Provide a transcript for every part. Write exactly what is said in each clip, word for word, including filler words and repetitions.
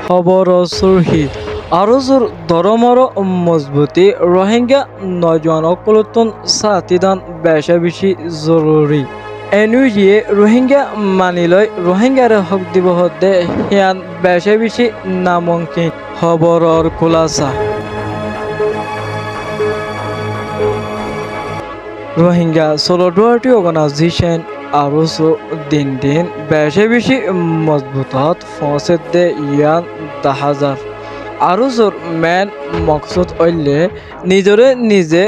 Hóboror surhí: Arusur dórómor mozbuti Rohingya nojuwan ókkolóttun sáti dán becá-becí zoruri. NUG ye Rohingya mani loi Rohingyare hók dibou hoódde, híyan becá-becí namumkin. Hóboror kúlasa. Rohingya Solidarity Organization, ARSO, din-din becá-becí mozbutot foóñsedde, yián daházar. ARSOr main moksód óilde nizoré nize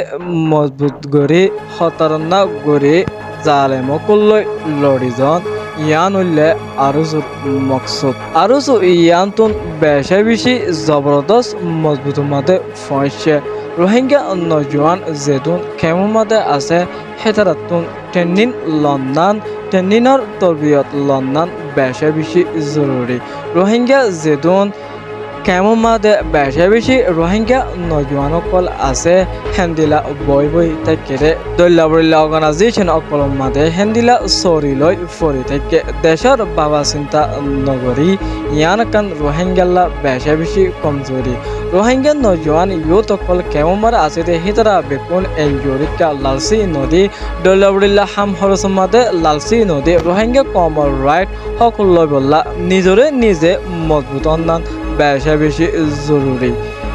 mozbut gorí, hótarnak gorí, zalem ókkollói loçi zoón, yián óilde ARSOr moksód. ARSO yiánttun becá-becí zobordos mozbutor mazé foóñiccé. Rohingya nojuwan zedún kemor mazé asé, hítarattún thennín lonnán, thennínar torbiyot lonnán becá-becí zoruri. Rohingya zedún kemor mazé becá-becí Rohingya nojuwan ókkol asé, héndila boói-boói táikke dé, dhoilla-boçilla organization ókkolor mazé héndila sóri loi fori táikke, decór baba sinta nogorí, yián ekkán Rohingyalla becá-becí komzuri. Rohingya nojuwan youth ókkol kemor mazé asé dé, hítara bekkún NGO rikká lalsí nodi, dhoilla-boçilla ham horosor mazé lalsí nodi, Rohingya koumor right hók loibolla nizoré nize mozbut ónnan becá-becí zoruri.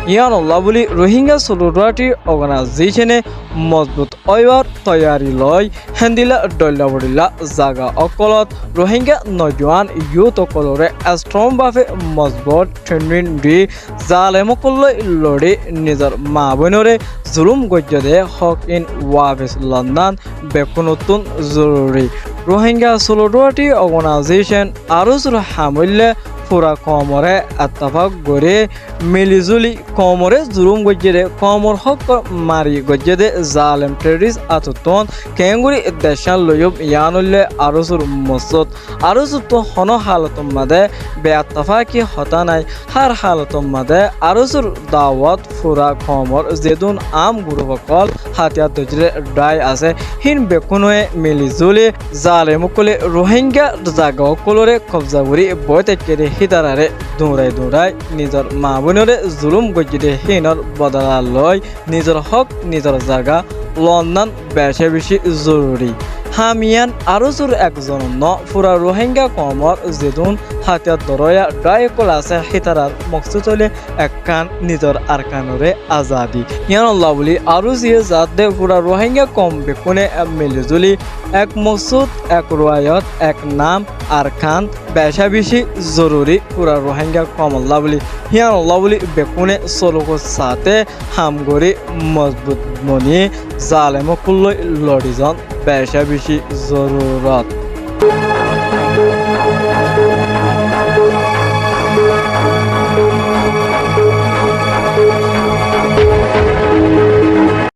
Yiánolla bóli Rohingya Solidarity Organization e mozbut óibar toiyari loi, héndila dhoilla-boçilla zaga ókkolót Rohingya nojuwan youth ókkolóre strong báfe mozbut thennín di, zalem ókkollói loçi nizor maa-bóinoré zulúm goijjé dé hók ín wafes lonnán bekkúnottún zoruri. Rohingya Solidarity Organization, ARSOr ham óilde fura koumoré ettefak gorí, mili-zuli koumoré zulúm goijjé dé, koumor hókkor mari goijjé dé zalem terrorist átottún keéngorí deccán loiyúm, yián óilde ARSOr moksód. ARSOttú honó halotor mazé be-ettefaki hotá nái. Hár halotor mazé ARSOr dawot fura koumor zedún aám gurup ókkol hátiyar dóijjé dé dhái asé, híin bekkúne mili-zuli zalem ókkolé Rohingya zaga ókkolóre kobza gorí boói táikke dé hítararé duñrai-duñrai nizor maa-bóinoré zulúm goijjé dé híinor bodola loi nizor hók, nizor zaga lonnán becá-becí zoruri. Ham yián ARSOr ekzonor noó, fura Rohingya koumor zedún hátiyar dóroya dhái ókkol asé, hítarar moksód óilde ekkán nizor Arkanoré azadi. Yiánolla bóli ARSO ye zaádde fura Rohingya koum bekkúne mili-zuli ek moksód, ek ruwayot, ek nam, Arkan becá-becí zoruri fura Rohingya koumolla bóli. Yiánolla bóli bekkúne solokor saté ham gorí mozbut boni zalem ókkollói loçi zoón becá-becí zorurot.